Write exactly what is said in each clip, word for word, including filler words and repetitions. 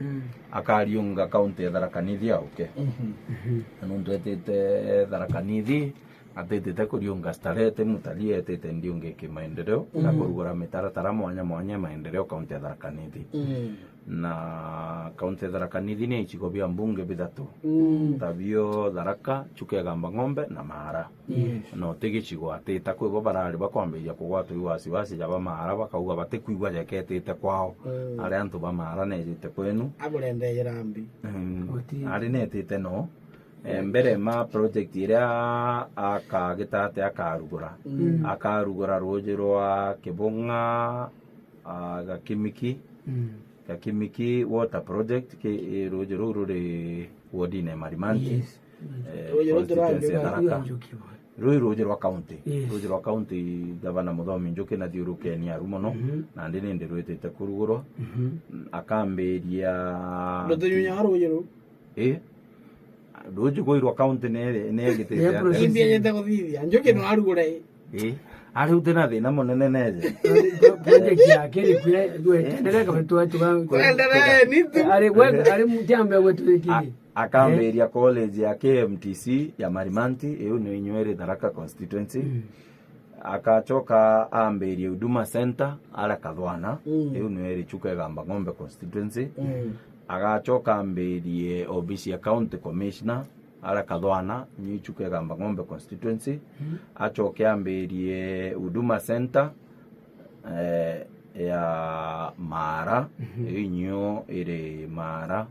Mm. Akariunga kaunti ya Tharaka Nithi auke. Mhm. Mhm. Na nontu etite Tharaka Nithi, atitite kuriunga Starehe, ti mutalii, etite ndiunge kimaendeleo, na Mm. kurugura mitaratara mwanya mwanya ya maendeleo kaunti ya Tharaka Nithi. Mm. Na kaunti ya Tharaka Nithi ni icigo bia mbunge bithatu. Mm. Tabio Tharaka, Chuka Igamba Ng'ombe na Maara. Yes. Na uti gicigo atita kwi bo barari bakwambiria kugwatwa i wasiwasi ja ba Maara, bakauga batikwigua jeketite kwao. Mm. Ari antu ba Maara nejite kwenu. Aburendeera mbi. Mm. Guti. Ari netite no. Eh, mbere ma project iria akagita ati akarugura. Mm. Akarugura ruuji rwa Kibung'a, ah, Gakimiki. Mm. Gakimiki Water Project, ki, eh, ruuji ruu ruri wodine Marimanti. Yes. Eh, Ruuji ruu constituency ya turambirwa Tharaka. Njuki bwa. Ruu ruuji rwa county. Yes. Ruuji rwa county, Gavana Muthomi Njuki nathiurukeni aru mono, Mhm. nandi nindi rwitite kurugurwa. Mhm. Akambiria Rutunyunyaga ruuji ruu? Eh? Ruuji ruu rwa county ne, ne gitite Nĩ atia? Process. Imbi ejete kuthithia. Njuki no arugure. Eh? Ari uti na thina munene neje. Project yake ri kuya, gwe, endelea kama tu, tu, tu. Endelea, ni tu. Ari, gwe, ari mjambe gwe tu kiri. A-, akambiria Eh? college ya K M T C ya Marimanti, iu ni inyueri Tharaka constituency. Mm. Akachoka ambirie Huduma Center, ara Kathwana, Mm. iu ni iri Chuka Igamba Ng'ombe constituency. Mm. Agachoka ambirie obisi ya county commissioner, ara Kathwana, ni Chuka Igamba Ng'ombe constituency. Mm. Acoke ambirie Huduma Center, eh, ya Maara, Mhm. iu inyo iri Maara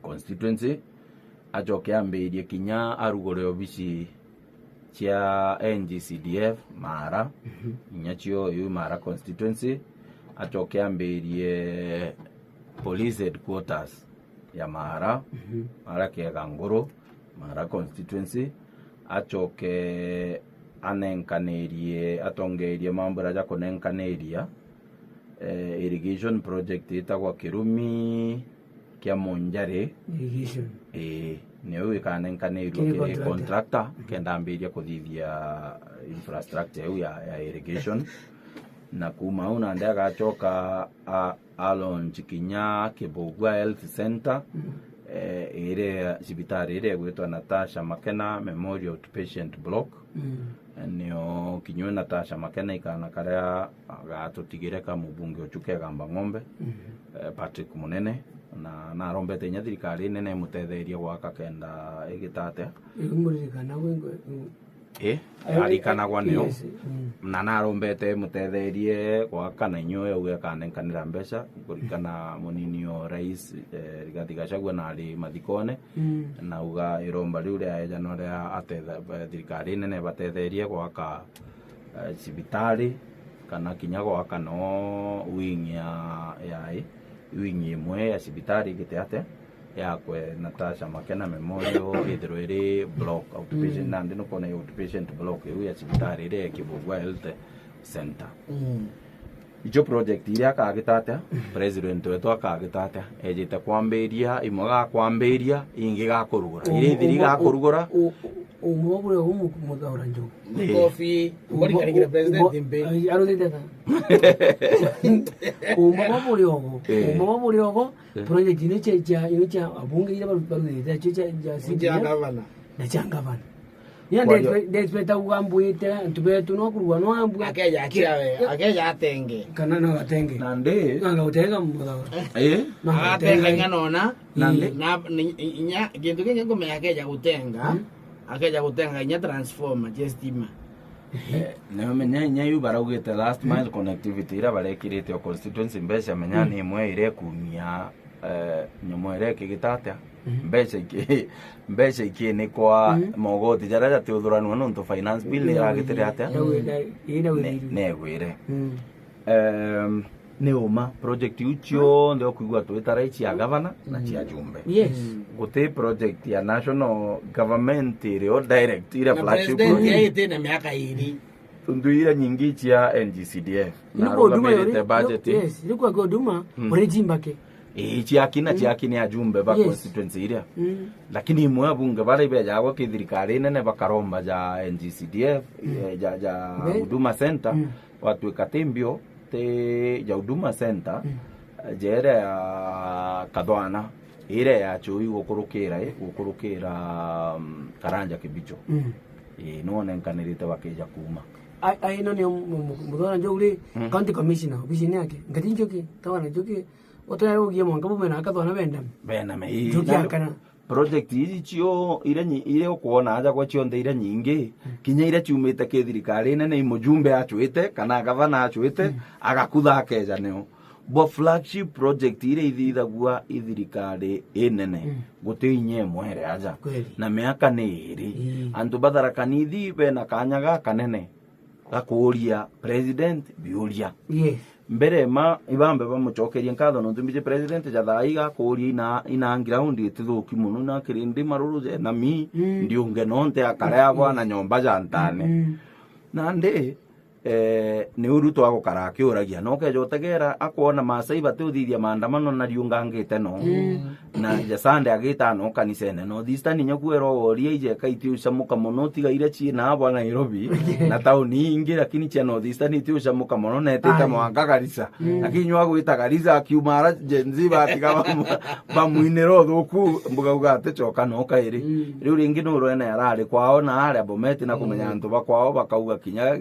constituency. Acoke ambirie kinya arugure obisi cia N G C D F Maara, Mhm. inya cio iu Maara constituency. Acoke ambirie police headquarters ya Maara, Mhm. Maara Kiega Nguru, Maara constituency. Acoke anenkanirie, atongeerie mambo jaria ja kunenkaniria, eh, irrigation project itagwa Kirumi kia Monjari. Irrigation. Ii, niyo ikanenkanirua Kiri kiri contractor. Contractor, Mhm. kenda ambiria kuthithia infrastructure iu ya, ya irrigation. Na kuma au nandi agacoka a, a launch kinya Kibugua Health Center, Mm. eh, iri cibitari iria igwitwa Natasha Makena Memorial Outpatient Block. Mm. Nio kinyua Natasha Makena ikana karia gatutigire ka mubunge ucu kegamba ng'ombe, Mm. eh, Patrick Munene, na narombete inya thirikari nene imutetherie gwaka kenda igita atia. Iu muririkana wi-, wi-, Eh, eh, arikanagwa nio. Yes, mm. Na narombete imutetherie gwaka na inyua yauga ikanenkanira mbeca kurikana munini o rais, eh, Rigathi Gachagua nari mathikone. Mm. Nauga iromba riu ria ejana ria atetha-, ba-, thirikari nene batetherie gwaka, eh, cibitari, kana kinya gwaka no wing ya, ya i-, wing imwe ya cibitari igite atia, yakwe Natasha Makena Memorial ithirwe iri block, outpatient, Mm. nandi nukwona i outpatient block iu ya cibitari iria ya Kibugua Health Center. Mm. Icio project iria akagita atia, president wetu akagita atia, ejite kwambiria, imwe gakwambiria, ingi gakurugura. Iria ithiri gakurugura. Umwe bure umu muthaura njogu. Mukofi, Umbo-, umbo rikarikira president umbo-, mbe. Ai, arutite ata? Umbo bwa buri ogo. Eh. Umbo bwa buri ogo, Eh. project ino cia, cia, ino cia abunge iria baru-, barutite, cia, cia, cia Cia C D F, gavana. Na cia gavana. Nya Kwa ndio- ndetwe-, ndetweta ugambwite, antu betu no kurua no ambwe. Akeja aciawe, akeja atenge. Kana no atenge. Nandi. Nanga utega muthaura. Eh? Nanga Agatenga utega. Inya nona. Nandi. Na, ni, inya, kintu kingi nkumenya akeja gutenga. Mm. Akeja gutenga inya transformer cia stima. Eh, nio menya inya iu baraugite last mile connectivity iria barekirite o constituency mbeca menya ni imwe iria ikumia, eh, nyomo iria ikigita atia. Mhm. Mbeca iki-, mbeca ikinikwa mogoti jaria jatiuthuranua nontu finance bill ni iragitire atia. Negwire. Em, ni uma project iu cionthe ukwigua twitara ici ya gavana na cia jumbe. Yes. Guti project ya national government iri o direct, ira flagship project. Na president yaite na miaka iri. Tontu iria nyingi cia N G C D F. Iri na kwa huduma arungamirite budget. Yes, iri kwa huduma, already mbake. Ii, ciakina, ciakina ajumbe ba constituency iria. Lakini imwe abunge baria ibejaga gwa kithirikari nene bakaromba ja N G C D F, eh, ja, ja Huduma Center, watwika ti mbio, ti ja Huduma Center, jere ya Kathwana, iria ya Chui gukurukira, i, gukurukira, mm, Karanja Kibicho. Mm. Ii, none nkanirite bakija kuuma. Ai, ai, no ni mu-, mu-, muthwana Njogu ri, Mm. County Commissioner, ofisini yake. Ngati Njoki, Kathwana Njoki, utaya ugie mwanka bumwe na Kathwana bendame. Bendame, ii. Njoki Na akana. Project ici cio, iria nyi-, iria ukwona aja gwa cionthe iria nyingi, Mm. kinya iria ciumite ki thirikari nene, i mujumbe acwite, kana gavana acwite, Mm. agakutha akeja nio. Bo flagship project iria ithithagua i thirikari inene, Mm. guti inya imwe iri aja. Kweli. Na miaka ni iri. Mm. Antu ba Tharaka Nithi bena kanya gakanene ga kuuria president biuria. Yes. Mbere ma ibambe bamucokerie nkatho nontu mbiji president ja thaa ii gakuuria ina, ina ground itithuki mono, ina kirindi maruru je na mi, Mm. ndiunge nonte akare abwa na nyomba ja ntane. Mm. Nandi, eh, ni uru twagukara akiuragia. Na ukeja utegera akwona Maasai batiuthithia maandamano na riungangite no. Mm. Na ja Sunday agita no kanisene. North Eastern inya kwirwa woria ijeka itiucamuka mono, tiga iria ciina abwa Nairobi na tauni ingi, lakini cia North Eastern itiucamuka mono, netite Ai. mwanka Garissa. Mm. Lakini nywa gwita Garissa, akiuma ara Gen Z batiga bamu-, bamwinira uthuku, mbuga uga aticoka no kairi. Mm. Riu ringi nurwene arari kwao na aria Bomet na kumenya Mm. antu ba kwao bakauga kinya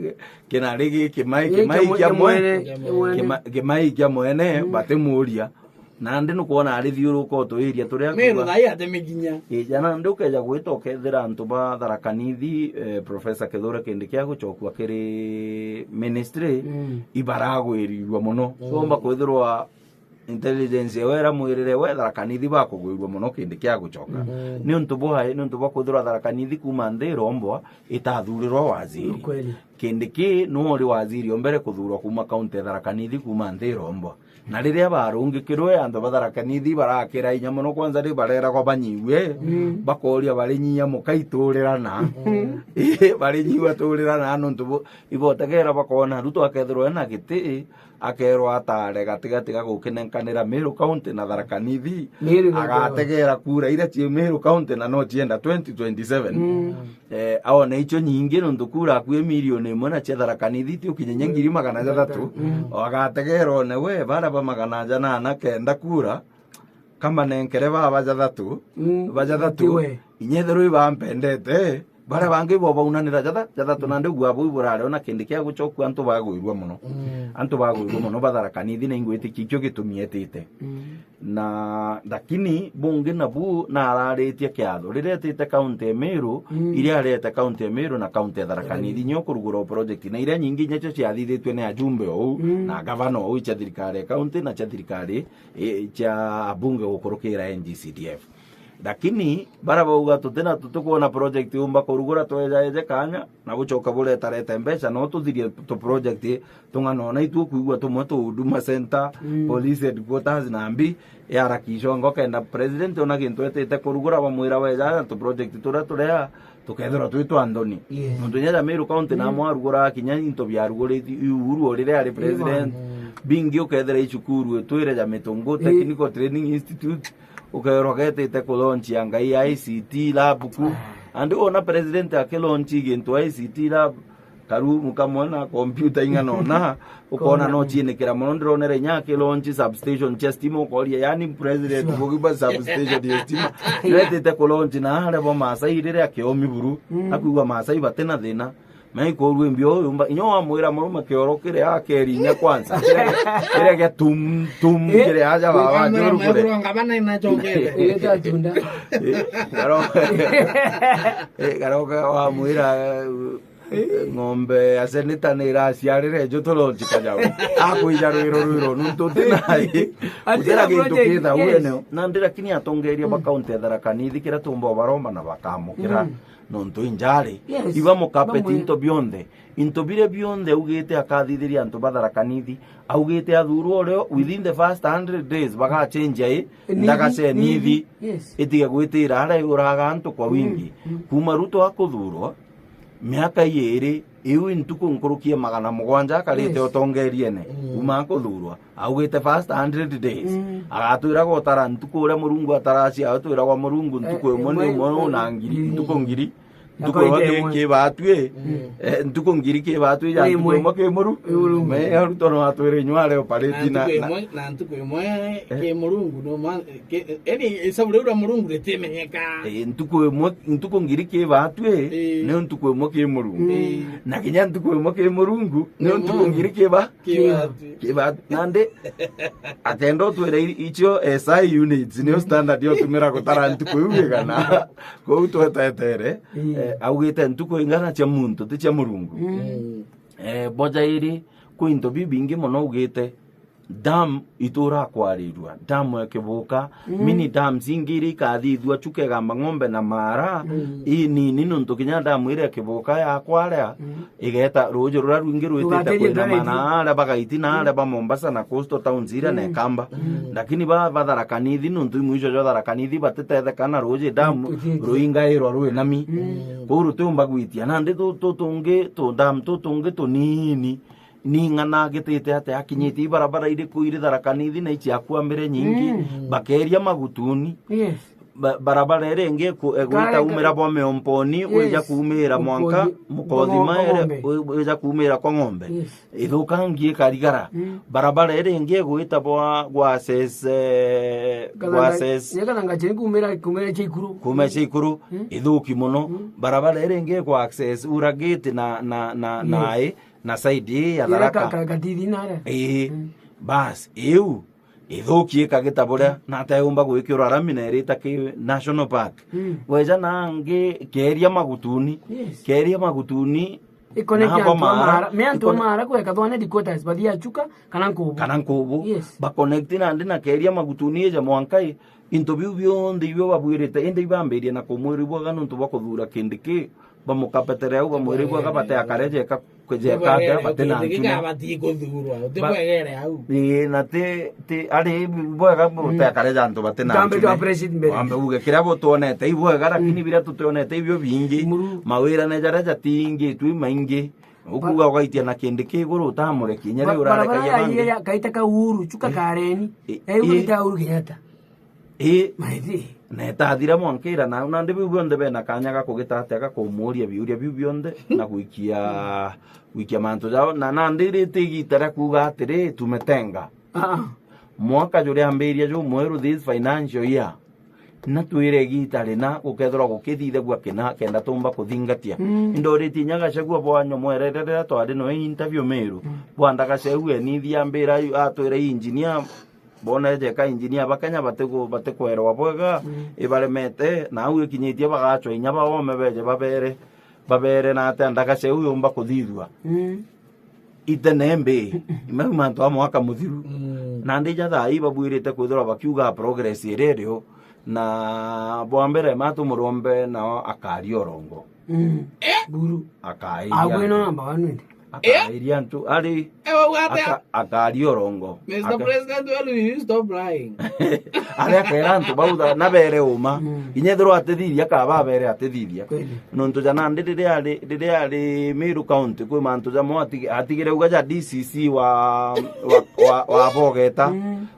Kinari giki mai, Giki kimai kia mwene, mwene. Kima-, kimai kia mwene, Mm. batimuria. Nandi nukwona ari thiuruka utwiria turia Meru akuuga. Thai atemikinya. Ija nandi ukeja gwita ukethira antu ba Tharaka Nithi, eh, Professor Kithure Kindiki agucokua kiri ministry, Mm. ibaragwirirua mono. Mm. Somba kwithirwa intelligence yao iramwirire we, Tharaka Nithi bakugwirua mono kindi kia gucoka. Mm. Ni untu bwa, ni untu bwa kwithirwa Tharaka Nithi kuuma nthi irombwa itathurirwa waziri. Ni kweli. Kindi ki nu uri waziri o mbere kuthurwa kuuma kaunti ya Tharaka Nithi kuuma nthi irombwa. Na riria barungikirwe, antu ba Tharaka Nithi barakira inya mono, kwanza ri bareragwa banyiwe, Mm. bakoria bari nyia muka iturirana. Mm. Ii, bari nyia baturirana, nontu bu-, ibotegera bakona Ruto akethirwa ena giti, akerwa atare gatigati ga gukinenkanira Meru County na Tharaka Nithi, Meru na agategera kura iria cii Meru County na no cienda twenty twenty-seven. Mm. Eh, aone icio nyingi, nontu kura akui milioni imwe na cia Tharaka Nithi itiukinya inya ngiri magana jathatu. Mm. O agategera one we, baria ba magana aja na ana kenda kura, kamanenkere baba jathatu, Mm. ba jathatu, Tiwe. inya ethirwa ibampendete, baria bangi bo baunanira jatha-, jathatu, Mm. nandi ugua buu burari ona kindi kia gucokua antu bagwirua mono. Mm. Antu bagwirua mono ba Tharaka Nithi, na ingwitikia ikio gitumi etite. Mm. Na, lakini bungi nabu nararitie kiatho. Riria etite kaunti ya Meru, Mm. iria arete kaunti ya Meru na kaunti ya Tharaka Nithi, Tharaka Nithi. Nyo kurugura o project, na iria nyingi nyacio ciathithitue ni ajumbe ou, Mm. na gavana ou cia thirikari ya kaunti na cia thirikari i, cia abunge gukurukira N G C D F. Lakini baria bauga tutina, tutikwona project yumba kurugura, twejaeje kanya na gucoka buretarete mbeca, no tuthirie tu project tung'ana ona itu kwigua tumwe tu Huduma Center, Mm. police headquarters na mbi, ya Rakishongo kenda president ona gintu etite kurugura, bamwira weja na tu project turia turia tukethirwa twi twa nthoni. Yes. Nontu inya ja Meru County Mm. namwe arugura kinya into biaruguriti Uhuru o riria ari Ii president. bwana. Bingi ukethira i cukuru itwire ja Mitungu Ii. Technical Training Institute, ukerwa getite ku launch ya ngai ya I C T lab ku. Ah. And wona president aki launch gintu I C T lab, karumu kamwe na computer ing'ana ona, ukona Kona. no ciinikira mono. Ndironere inya aki launch substation cia stima, ukoria, yani, president Sure. bugiba substation ya stima. Retite ku launch na aria bo Maasai riria kiomi buru. Mm. Akwigua Maasai batina thina. Mai kurua mbio uyu mba, inya wamwira murume kioro kiria akeri inya kwanza. Kiria, kiria kia tum, tum, Eh? kiria aja baba Ukamwira njuru kure. Maiguru anga bana inachokete. Ile ta tunda. Eh, karo-, eh, karoka wamwira, eh, ng'ombe ya seneta ni iraciarire nju turonji kajau. Akwija rwiro rwiro, nuntu uti naye. Ati Utira na gintu project, kitha yes. uene. Na ndi lakini atongeria Mm. ba kaunti ya Tharaka Nithi kiria tumba baromba na bakamukira. Mm. Nontu injari. Yes. Iba mukapeti Bamwe. into bionthe. Into biria bionthe augite akathithiria antu ba Tharaka Nithi. Augite athurwa urio within the first hundred days bagachenja i, Nithi, ndagace nithi. nithi. Yes. Itige gwitira aria iuraga antu kwa Mm, wingi. mm. Kuma Ruto akuthurwa, miaka iiri, iu i ntuku nkuruki ya magana mugwanja akarite Yes. utongeriene. Mm. Kuma akuthurwa, augite first hundred days. Mm. Agatwira gutara ntuku uria Murungu ataracia, atwiragwa Murungu ntuku Eh, imwe ni imwe imwe imwe na ngiri, Mm. ntuku ngiri. Ntuku imwe ki- ki batwi, eh, ntuku ngiri ki batwi ja ntuku imwe ki muru. Me arutwo no atwire inywa are operate na ntuku imwe, na ntuku imwe ki murungu no ma-, ki-, yani, isabu riu ria murungu ritimenyeka. Eh, ntuku imwe, ntuku ngiri ki batwi, ni ntuku imwe ki murungu. Na kinya ntuku imwe ki murungu, ni ntuku ngiri ki ba- Ki batwi. Ki batwi. Nandi, akenda utwire i-, icio S I units, niyo standard yotumira gutara ntuku iu igana. Kou twetetere, eh, augite ntuku ingana cia muntu, ti cia murungu. Eh, boja iri, kwi into bibingi mono augite, dam itura kwarirua, dam ya Kibuka, mini dams ingi iria ikathithua Chuka, Igamba, Ng'ombe na Mara, inini, nontu kinya dam iria ya Kibuka yakwaria, igeta ruuji ruria rwingi rwitite kwinama na aria bagaiti na aria ba Mombasa na coastal towns iria na Ikamba. Lakini ba, ba Tharaka Nithi, nontu imwe icio ja Tharaka Nithi batitetheka na ruuji, dam ruingairwa rwinami. Kou rutiumba gwitia. Nandi tu, tu tungi, tu dam tu tungi tunini, ning'ana agitite atia, akinyite ibarabara iriku iri Tharaka Nithi na ici akuambire nyingi, bakeria Magutuni. Yes. Ba-, barabara iria ingi iku-, igwita umira bwa Miomponi, wija kuumira mwanka Mukothima, ire, wi-, wija kuumira kwa Ng'ombe. Yes. Ithukangi ikarigara. Barabara iria ingi igwita bwa, gwa Ses, eh, gwa Ses. Ni Gathanga chini kuumira, kuumira Chaikuru. Kuumira Chaikuru, ithuki mono. Barabara iria ingi igwa access Ura Gate na, na, na, na i, na side ii ya Tharaka. Ka-, ka-, Katithi na aria. Ii. Bas, iu ithuki ikagita buria, na ateumba gwikirwa rami na irita ki National Park. Weja nangi keria Magutuni. Yes. Keria Magutuni, iconnect na antu a Mara. Mara. Me antu a Mara kweka thwa na headquarters, bathia Chuka, kana Nkubu. Kana Nkubu. Yes. Ba connect nandi na keria Magutuni ija mwanka i, into biu bionthe ibio babwirite, indi ibambirie na kumwira ibwega nontu bwa kuthura kindi ki, bamukapetere au, bamwire ibwega bate akare jeka, jeka atia, bate na ntunya. Batigikuthurwa, utikwegere au. Ii, na ti, ti, ari bwega bute akare ja antu bate na ntunya. Wambe uge kiria butwonete ibwega, lakini biria tutionete ibio bingi, mawira ne jaria jatingitwe imaingi. Ukuga ugaitia na kindi ki iguru utamureki, inya riu urarekagia bangi. Kaita ka Uhuru, Chuka kareni. Ii, ii. Ita Uhuru Kenyatta. Ii. Maithi. Na itathira mwankira nau, nandi biu bionthe bena kanya ga kugita atia, ga kumuuria biuria biu bionthe, na gwikia, gwikia mantu jao. Na nandi riti igita ria kuuga atiri, tumetenga. Ah. Mwaka juria ambiria jumweru, this financial year, na twire igita rina gukethirwa gukithithagua kina kenda tumba kuthingatia. Indoritie inya Gachagua bwa nyomwere riria twari no interview Meru, bwa ndagaceu enithia ambira, atwire engineer, Bona ejeka engineer ba Kenya batiku-, batikwerwa bwega, ibaremete, na au ikinyitie bagachwa inya baome beje babere, babere na atia ndagaca iu yumba kuthithua. Itene mbi, imau mantu a mwaka muthiru. Nandi ja thaa ii babwirite kwithirwa bakiuga progress iri rio, na bwa mbere matu murombe nao akari orongo. Buru. Akairia. Agwe no number one wende. Akairia antu ari. Ewe ugate. Aka-, akari orongo. Mister President, well, you stop lying. Ari akera antu bau tha-, na bere uma. Inya ethirwa atithithia, akaba abere atithithia. Kweli. Nontu ja nandi riria ari, riria ari Meru County, kwi mantu jamwe ati-, atigire uga ja D C C wa, wa, wa, wa Bogeta.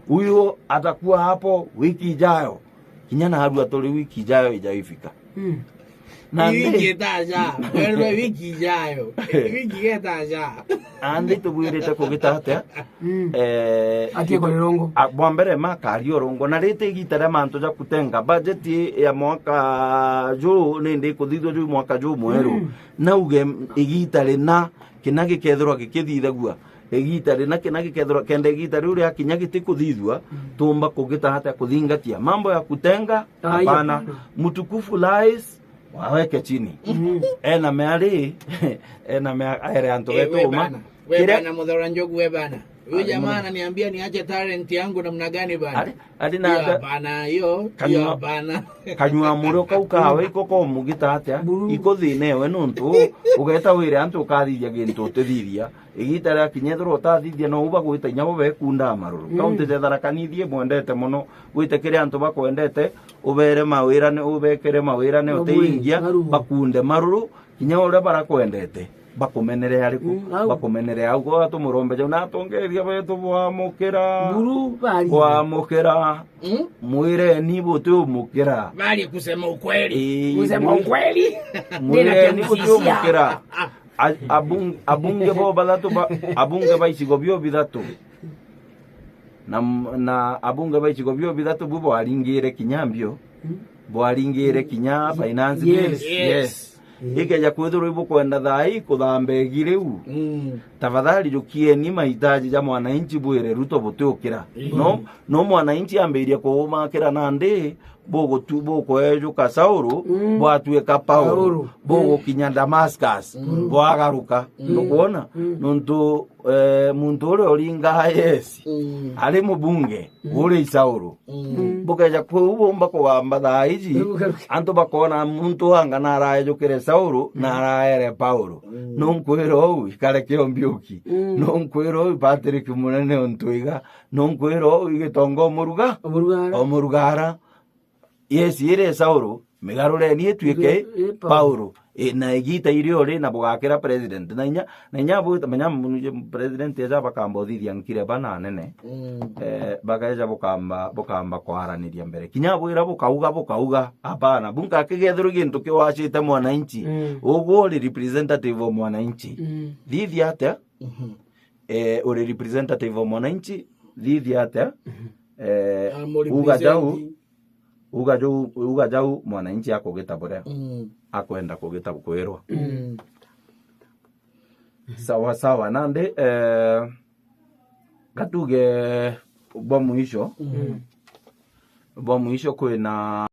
Huyo atakuwa hapo wiki ijayo. Kinya narua turi wiki ijayo ijaifika. Nandi wiki itaja, werwe wiki ijayo. Wiki itaja. Nandi tubwirite kugita atia? Eh, atie kuri rongo. A, bwa mbere makari orongo. Na rite igita ria mantu ja kutenga budget ya mwaka ju, nindi kuthithwa ju mwaka ju mweru. Nauge igita rina kina gikethirwa gikithithagua. Igita rina kina gikethirwa, kenda igita riu riakinya gitikuthithua, tumba kugita atia kuthingatia? Mambo ya kutenga, hapana. Mtukufu Rais, waweke chini. Ena meari, ena mea-, aere antu betu uma. We bana, Muthora Njogu, we bana. Huyu jamaa ananiambia niache talent yangu namna gani bana? Ari, ari na hiyo hapana, hiyo, hiyo hapana. Kanyua murio kau kawe iko komugita atia? Iko thina ewe nontu ugeta wire antu ukathithia gintu utithithia. Igita riakinya ethirwa utathithia no uba gwita inya bo bekundaa maruru. Kaunti ja Tharaka Nithi imwendete mono, wite kiri antu bakwendete, ubere mawira ni, ubekere mawira ni utiingia, bakunde maruru, kinya uria barakwendete. Bakumenere ariku? Mm, au. Bakumenere au, kwa tumurombe jau, na atongeria betu bwamukira. Buru bari. Bwamukira. Mm? Mwireni butiumukira. Bari kusema ukweli. Ii, kusema mwi-, ukweli. Mwireni butiumukira. A-, abung-, abunge bo bathatu ba, abunge ba icigo bio bithatu. Na m-, na abunge ba icigo bio bithatu bu bwaringire kinya mbio. Mm. Bwaringire kinya finance bills. Yes. Yes. Ikeja kwithirwa ibukwenda thaa ii kuthamba igi riu, mm, tafadhali jukieni mahitaji ja mwananchi, bwire Ruto butiukira. Mm. No, no mwananchi ambirie kuumakira nandi, bugutu-, bukwejuka Saulu, mm, bwatuika Paulu, Paulu, bugukinya Damascus, mm, bwagaruka. Mm. Nukwona? Mm. Nuntu, eh, muntu uria uringaga Yesi, mm, ari mubunge, mm, uri Saulu. Mm. Bukeja kuu bumba kugamba thaa iji, riu garuke, antu bakona muntu anga narayejukire Saulu, mm, na araere Paulu. Mm. Nunkwira uu ikare kio mbiuki. Mm. Nunkwira uu Patrick Munene untu iga. Nunkwira uu igitonga omuruga. Omurugara. Omurugara. Yes, iri Saulu, migarureni ituike, ituike, ii, Paulu. Paulu. Ii, na igita irio ri na bugakira president. Na inya, na inya bwita, menya mu-, president eja bakamba uthithia nkire bana anene. Mm. Eh, bakaeja bukamba, bukamba kwaraniria mbere. Kinya bwira bukauga, bukauga, hapana. Bunka kigethirwa gintu kiwacite mwananchi. Mm. Ugwe uri representative wa mwananchi. Mm. Thithia atia? Mhm. Eh, uri representative wa mwananchi, thithia atia? Mhm. Eh, uga jau, uga jau, uga jau mwananchi akugita buria, mm, akwenda kugita kwirwa. Mm. Sawa, sawa. Nandi, eh, gatuge bwa mwisho, mm, bwa mwisho kwina